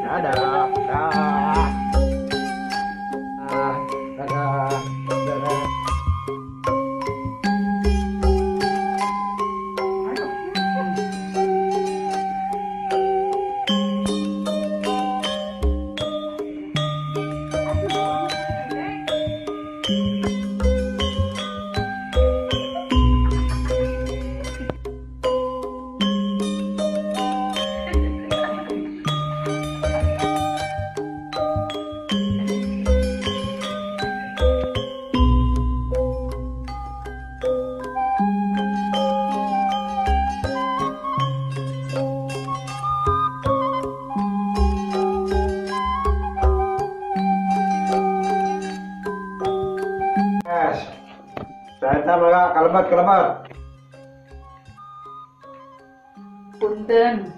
Dadah, dadah. Dadah, dadah. Saya kalebat kalebat. Punten.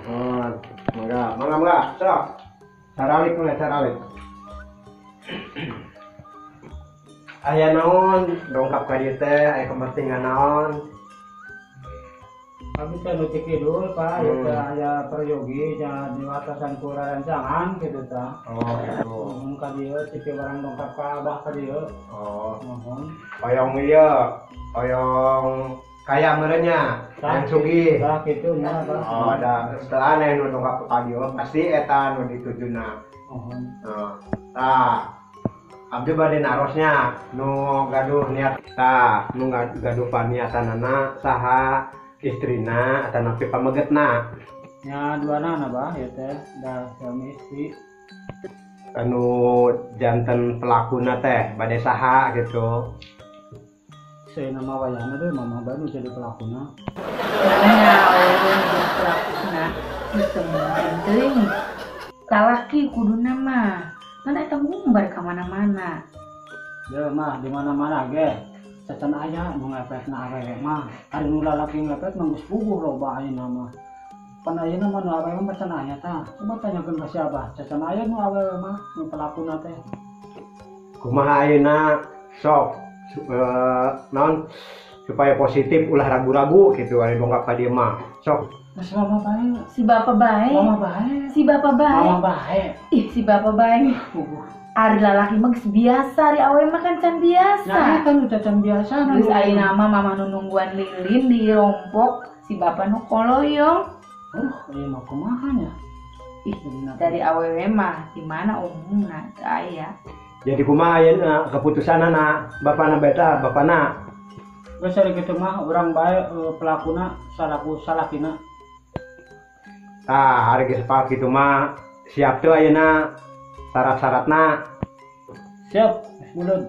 Oh, mangga, mangga, mangga. Sok. Saralik mulai saralik. Aya naon dongkap ka dieu teh, aya kepentingan naon? Abi teh nu kidul, Pak, ieu teh aya peryogi nya diwatasan ku rancangan kitu tah. Oh, gitu. Mun ka dieu ciki barang dongkap ka abah ka dieu. Oh, mohon. Hoyong ieu, hoyong kaya meureun nya, hayang sugih. Tah kitu nya, Pak. Oh, da setelah aya nu dongkap ka dieu pasti eta nu ditujuna. Mohon. Tah. Abdi bade narosnya nu gaduh niat tah, nu gaduh paniatanana saha istrina atau napi pamegetna? Nya duanana bah ieu teh da suami istri. Anu janten pelakuna teh bade saha gitu. Saya nama wayahna teh mama bae nu jadi pelakuna. Nya awewe nu jadi pelakuna teu mungkin teuing. Salaki kuduna mah. Kan eta ngumbar ka mana-mana. Deui mah di mana-mana ge. Cacan aya nu ngepetna awewe mah. Ari nu lalaki ngepet mah geus puguh loba ayeuna mah. Pan ayeuna mah nu awewe mah can aya tah. Coba tanyakeun ka si Abah, cacan aya nu awewe mah nu pelakuna teh. Kumaha ayeuna sok naon supaya positif ulah ragu-ragu gitu ari dongkap ka dieu mah. Sok. Si mama bae. Si bapak bae. Mama bae. Si bapak bae. Mama bae. Ih, si bapak bae. Ari lalaki mah geus biasa, ari awewe mah kan can biasa. Nah, kan udah can biasa. Geus ayeuna mah mama nu nungguan lilin di rompok, si bapak nu koloyong. Ieu mah kumaha nya? Ih, dari awewe mah di mana umumna teu aya. Jadi kumaha ayeuna keputusanana bapana beta, bapana? Geus ari kitu mah urang bae pelakuna salaku salakina. Tah, ari geus pak kitu mah siap teu ayeuna syarat-syaratna? Siap, geus buleud.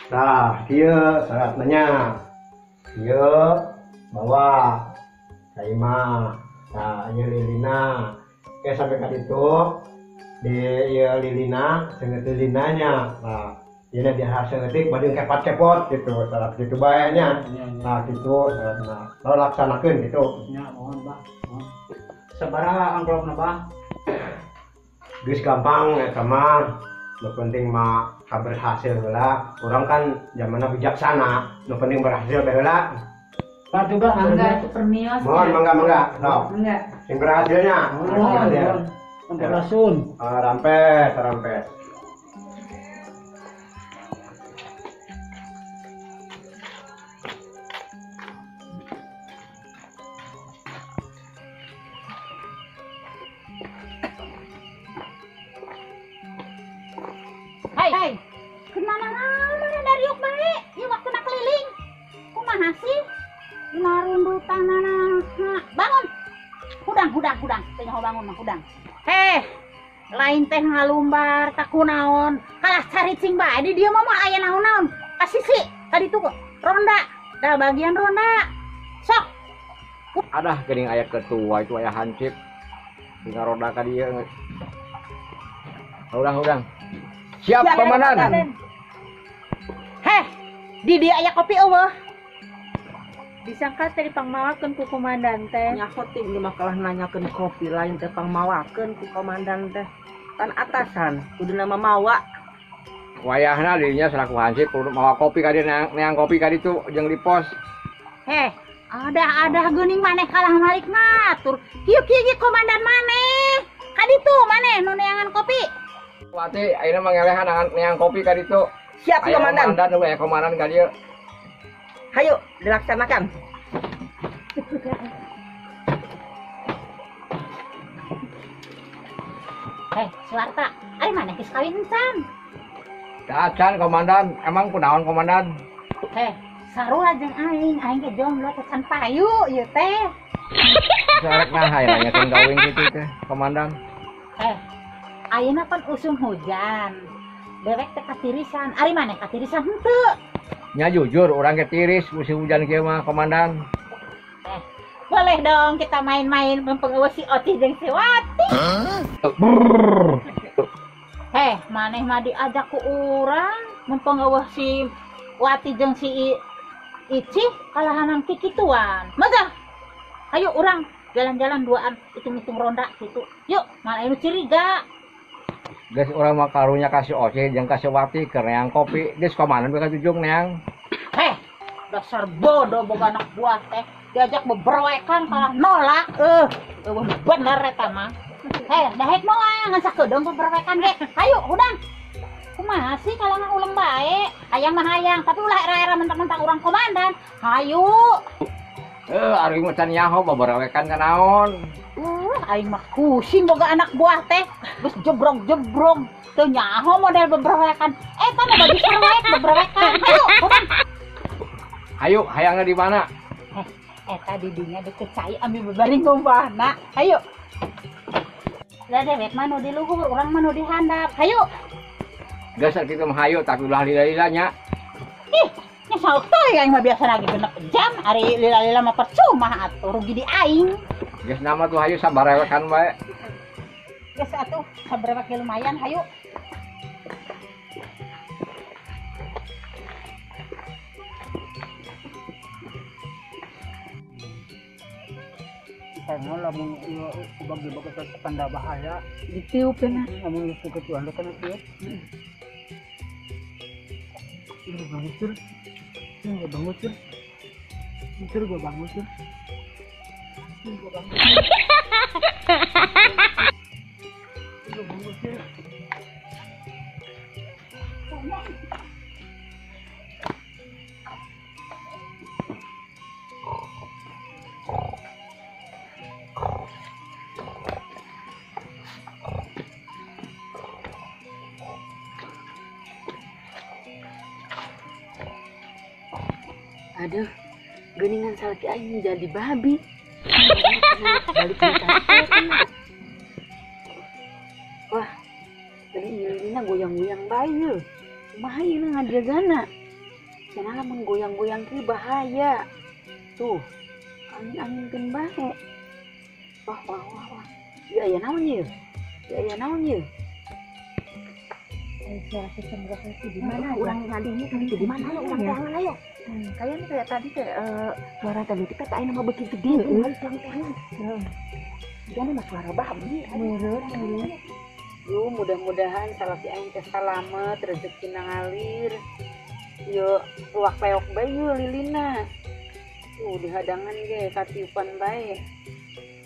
Tah, kieu syaratna nya. Kieu bawa ka imah. Tah, ieu lilina. Ke sampai ka ditu di ieu lilina, seungeut lilina nya. Tah, ieu na saeutik bade kepot-kepot gitu, syarat kitu bae nya. Tah, kitu syaratna. Lalu laksanakeun kitu. Nya, mohon, Bah. Sabaraha amplopna, Bah? Geus gampang eta mah. Nu penting mah kaberhasil heula. Urang kan zamanna bijaksana, nu penting berhasil bae heula. Patuh, Bah. Mangga itu permios. Mohon mangga mangga. Sok. Mangga. Sing berhasilnya. Mohon. Sampurasun. Rampes, rampes. Hei, kemana-mana dari yuk bae, ieu waktuna keliling. Kumaha sih? Dina rundutanana. Bangun. Hudang, hudang, hudang. Teu nyaho bangun mah hudang. Heh, lain teh ngalumbar tak kunaon. Kalah caricing bae di dieu mah moal aya naon-naon. Ka sisi tadi tuh ronda, da bagian ronda. Sok. Adah geuning aya ketua itu aya hansip. Tinggal ronda ka dieu. Hudang, hudang. Siap, komandan. Heh, di dia aya kopi eueuh. Disangka teh dipangmawakeun ku komandan teh. Nyaho teh ini mah kalah nanyakeun kopi lain teh pangmawakeun ku komandan teh. Pan atasan kuduna mah mawa. Wayahna dirinya selaku hansip kudu mawa kopi ka dieu neang kopi ka ditu jeung di pos. Heh, ada geuning maneh kalah malik ngatur. Kieu-kieu ge komandan maneh. Ka ditu maneh nu neangan kopi. Wati ayeuna mah ngelehan neang kopi ka ditu. Siap komandan. Komandan we komandan ka dieu. Hayu dilaksanakan. Heh, Suwarta, ari maneh geus kawin encan? Acan komandan, emang kunaon komandan? Heh, sarua jeung aing, aing ge jomblo teh can payu ieu teh. Sarek nah hayang nanyakeun kawin kitu teh, komandan. Heh, ayeuna pan usum hujan. Dewek teh katirisan, ari maneh katirisan henteu? Nya jujur urang ge tiris musim hujan kieu mah komandan. Boleh dong kita main-main mempengaruhi si Oti jeung si Wati. Heh, maneh mah diajak ku urang mempengaruhi si Wati jeung si Ici kalahanan kikituan. Masa? Ayo urang jalan-jalan duaan hitung-hitung ronda gitu. Yuk, mana anu curiga. Geus urang mah karunya ka si Oci jeung ka si Wati keur neang kopi. Geus komandan we ka jujung neang. Heh, dasar bodoh boga anak buah teh. Diajak beberoekan kalah nolak. Bener eta mah. Heh, dahek moal ngan sakedeung beberoekan ge. Hayu, hudang. Kumaha sih kalangan uleng bae? Hayang mah hayang, tapi ulah era-era mentang-mentang urang komandan. Hayu. Ari mah can nyaho beberoekan ka naon. Aing mah pusing boga anak buah teh. Geus jebrong-jebrong teu nyaho model beberoekan. Eta mah baju sarwek beberoekan. Hayu, hudang. Hayu, hayangna di mana? Eta didinya deket cai ambil bebaring ngumbahna. Hayu. Lah dewek mah nu di luhur, urang mah nu di handap. Hayu. Geus kitu mah hayu tapi ulah lila-lila nya. Ih, nya sauk teuing aing mah biasa lagi 6 jam, ari lila-lila mah percuma atuh rugi di aing. Geus nama tuh hayu sabarewekan bae. Geus atuh sabarewek ge lumayan hayu. Karena lamun ieu bagi-bagi tanda bahaya ditiup cenah. Lamun kecuali kana tiup. Ini bangun sur. Ini bangun sur. Sur gua bangun sur. Ini gua bangun. Ini bangun sur. Aduh, geuningan salaki aing jadi babi. Balik ke. Wah, geuning lilina goyang-goyang bae yeuh. Kumaha ieu ngajagana? Cenah lamun goyang-goyang kieu bahaya. Tuh, angin-anginkeun bae. Wah, wah, wah, wah. Ieu aya naon ieu? Ieu aya naon ieu? Di mana urang ngadingnya tadi di mana urang tangan ayo. Kayaknya kayak tadi kayak suara tadi kita kayak nama begitu gede. Heeh. Jangan mah suara babi. Meureun, meureun. Yo mudah-mudahan salaki aing teh salamet, rezekina ngalir. Yo ruak leok bae yeuh lilina. Tuh dihadangan ge katiupan bae.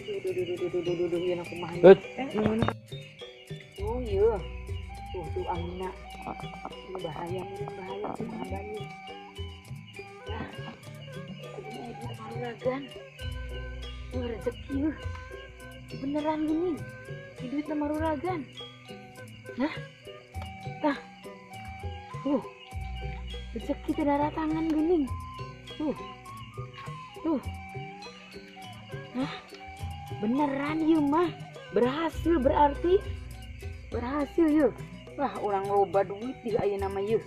Duh duh duh duh duh duh duh ieu kumaha. Tuh ieu. Tuh tuh anginna. Bahaya, bahaya kumaha bae. Nah, ini ibu maruragan. Rezeki beneran gini. Ini duit maruragan. Nah, tah. Tuh. Rezeki tidak tangan gini. Tuh. Tuh. Nah, beneran ieu mah. Berhasil berarti. Berhasil yeuh. Wah, orang loba duit di ayeuna mah yeuh.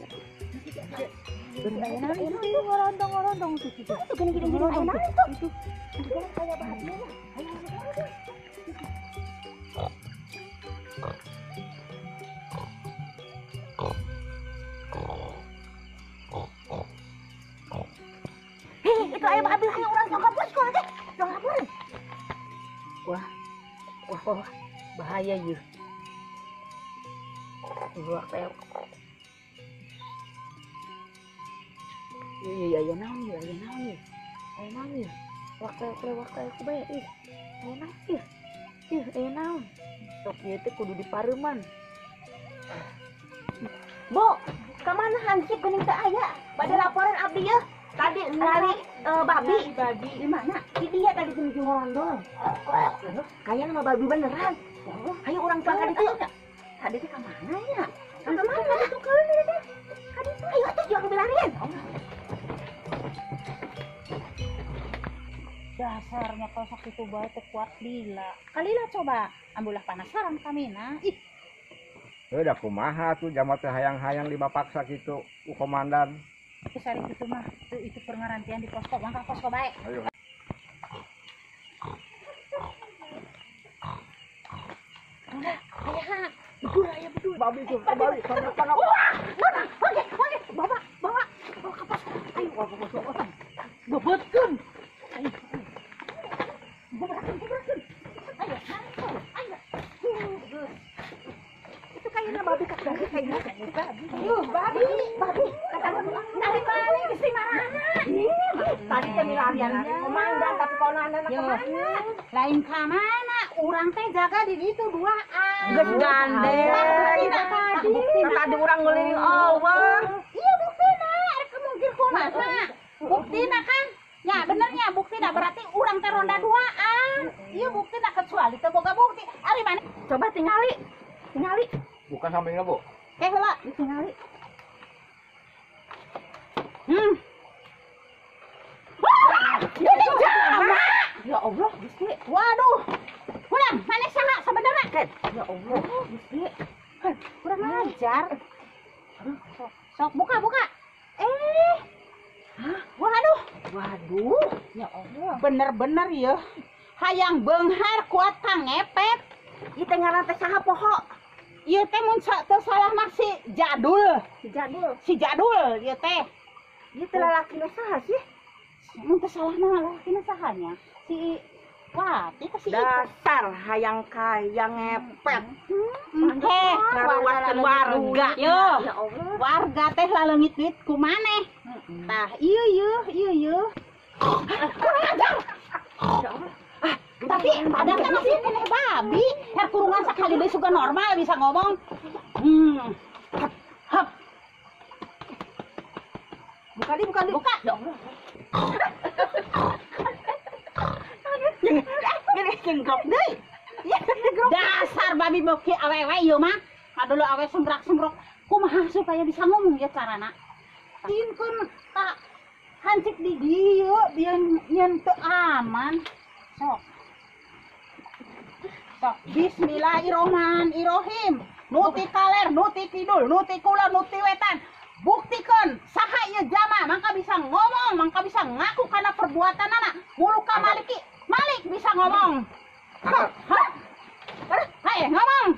Itu ngorondong-ngorondong tuh. Itu gini-gini ayeuna itu. Itu kayak bahagia ya. Hei, itu ayam babi ayo urang tong hapus kok teh. Tong hapus. Wah. Wah, wah, bahaya yeuh. Wah, kayak iya, iya, naon ya, iya, naon ya. Aya naon ieu? Waktu bae ih. Aya naon ieu? Ih, aya naon? Sok ieu teh kudu dipareuman. Bu, ka mana hansip geuning teu aya? Bade laporan abdi yeuh. Tadi ningali babi. Babi di mana? Di dia tadi menuju ngorondol. Kayaknya mah babi beneran. Ayo urang tuang ka ditu. Tadi teh ka mana ya? Ka mana? Ka ditu keun teh. Ka ditu. Ayo atuh jangan bilarian. Dasarnya kalau sakit itu bae teh kuat lila. Kalila coba ambulah penasaran kami nah. Ih. Udah kumaha tuh jamat teh hayang-hayang dibapaksa kitu ku komandan. Terus hari itu mah itu pengarantian di posko, mangka posko bae. Ayo. Udah, aya. Bedul aya bedul. Babi tuh, babi sama tangkap. Wah, mana? Oke, oke, bawa, bawa. Bawa ke posko. Ayo, bawa ke posko. Bebetkeun. Ayo. Gobrakeun, gobrakeun. Ayo, ayo. Itu kayaknya babi kata kayaknya babi. Yuh, babi, babi. Kata dari mana geus di marana? Tadi teh milarian komandan tapi komandan ka mana? Lain ka mana? Urang teh jaga di ditu duaan. Geus gandeng. Tadi urang ngeliring eueuh. Iya buktina, arek mungkin kumaha? Buktina kan? Ya benernya buktina berarti urang teh ronda duaan. Iya buktina kecuali teu boga bukti. Ari mana? Coba tingali. Tingali. Bukan sampingnya, Bu. Eh heula ditingali. Wah, ini jama. Ya Allah, Gusti. Waduh. Kurang, mana saha sebenarnya? Ya Allah, Gusti. Kurang ajar. Sok buka, buka. Eh. Hah? Waduh. Waduh. Ya Allah. Bener-bener ya. Hayang beunghar kuat kang ngepet. Ieu teh ngaran teh saha poho? Ieu teh mun teu salah mah si Jadul. Si Jadul. Si Jadul ieu teh. Ieu teh lalakina saha sih? Mun teu salah mah lalakina sahanya? Si Wati teh si dasar hayang kaya ngepet. Heh, ngaruwatkeun warga. Yo, ya Allah. Warga teh laleungit duit ku maneh. Tah, ieu yeuh, ieu yeuh. Kurang ajar. Ya Allah. Tapi ada kan masih keneh babi, her kurungan sekali deui suka normal bisa ngomong. Hap, hap. Buka di, buka di. Buka. Ya Allah. Gini jenggrok deui. Dasar babi boki awewe ieu mah. Kadulu awe sembrak-sembrok. Kumaha supaya bisa ngomong ya carana? Tinkeun ka hancik di dieu bieu nyeun teu aman. Sok. Sok. Bismillahirrohmanirrohim. Nuti kaler, nuti kidul, nuti kulon, nuti wetan. Buktikan saha ieu jama mangka bisa ngomong, mangka bisa ngaku karena perbuatan anak. Muluka maliki, malik bisa ngomong. Hah, hah. Hai, ngomong.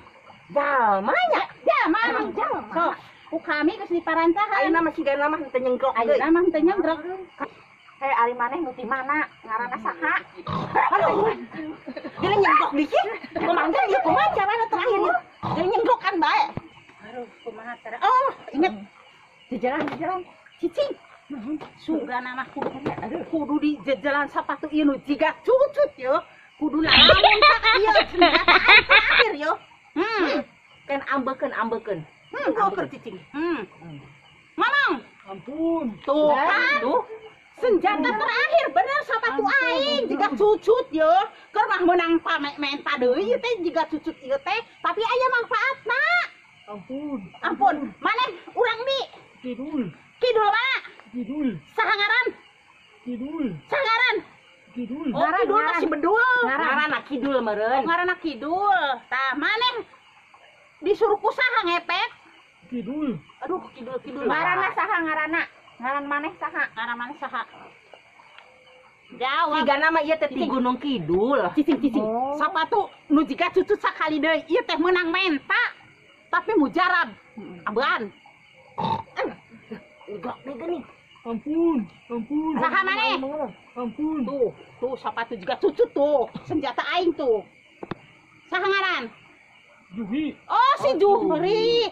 Jalmanya, jalma, jalma. Sok, ku kami geus diparantahan. Ayeuna mah siga mah teu nyenggrok deui. Ayeuna mah teu nyenggrok. Hei, ari maneh nu ti mana? Ngaranna saha? Aduh. Geuning nyenggrok dikit. Komandan ieu kumaha carana terakhir ieu? Geuning nyenggrokan bae. Aduh, kumaha cara? Oh, inget. Jejelan, jejelan. Cicing. Sugana mah kudu kudu di jejelan sapatu ieu nu jiga cucut yo. Kudu lamun sak ieu senjata terakhir yo. Kan ambekeun, ambekeun. Keur cicing. Mamang. Ampun. Tuh kan. Tuh. Senjata terakhir bener sapatu aing jiga cucut yo. Keur mah meunang pamek menta deui ieu teh jiga cucut ieu teh, tapi aya manfaatna. Ampun. Ampun, maneh urang di Kidul. Kidul mana? Kidul. Saha ngaran? Kidul. Saha ngaran? Kidul. Oh, kidul mah si bedul. Ngaranna kidul meureun. Oh, ngaranna kidul. Tah, maneh disuruh ku saha ngepet? Kidul. Aduh, kidul kidul. Ngaranna saha ngaranna? Ngaran maneh saha? Ngaran maneh saha? Jawab. Sigana mah ieu teh ti Gunung Kidul. Cicing cicing. Oh. Sapatu nu jiga cucut sakali deui ieu teh meunang menta. Tapi mujarab. Ambean. Nyenggrok deui geuning. Ampun, ampun. Saha maneh? Ampun. Tuh, tuh sapatu juga cucut tuh. Senjata aing tuh. Saha ngaran? Juhri. Oh, si Juhri.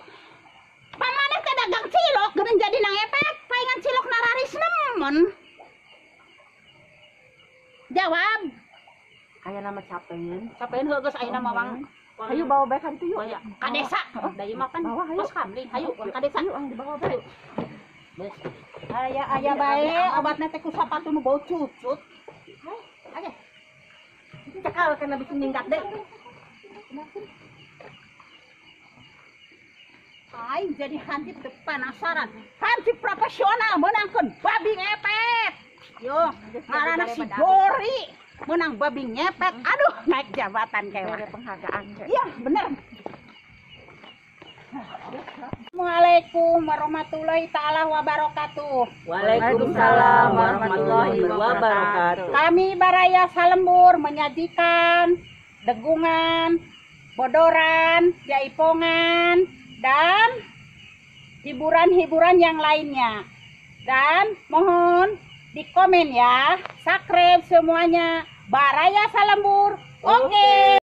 Pan maneh teh dagang cilok geuning jadi nangepet, paingan cilok nararis nemen. Ayeuna mah capeun. Capeun heuh geus ayeuna mah wang. Hayu bawa bae ka ditu yuk. Ka desa. Da ieu mah kan pos kamling. Hayu ka desa. Hayu ang dibawa bae. Aya aya bae obatna teh ku sapatu nu bau cucut. Ayo. Cekal kana bisa nyingkat deh. Aing jadi hansip teu penasaran. Hansip profesional meunangkeun babi ngepet. Yo, ngaranna si Gori menang babi ngepet. Aduh, naik jabatan kayak penghargaan. Iya, bener. Assalamualaikum warahmatullahi taala wabarakatuh. Waalaikumsalam warahmatullahi wabarakatuh. Kami Baraya Salembur menyajikan degungan, bodoran, jaipongan, dan hiburan-hiburan yang lainnya. Dan mohon di komen ya, subscribe semuanya. Baraya Salembur. Oke.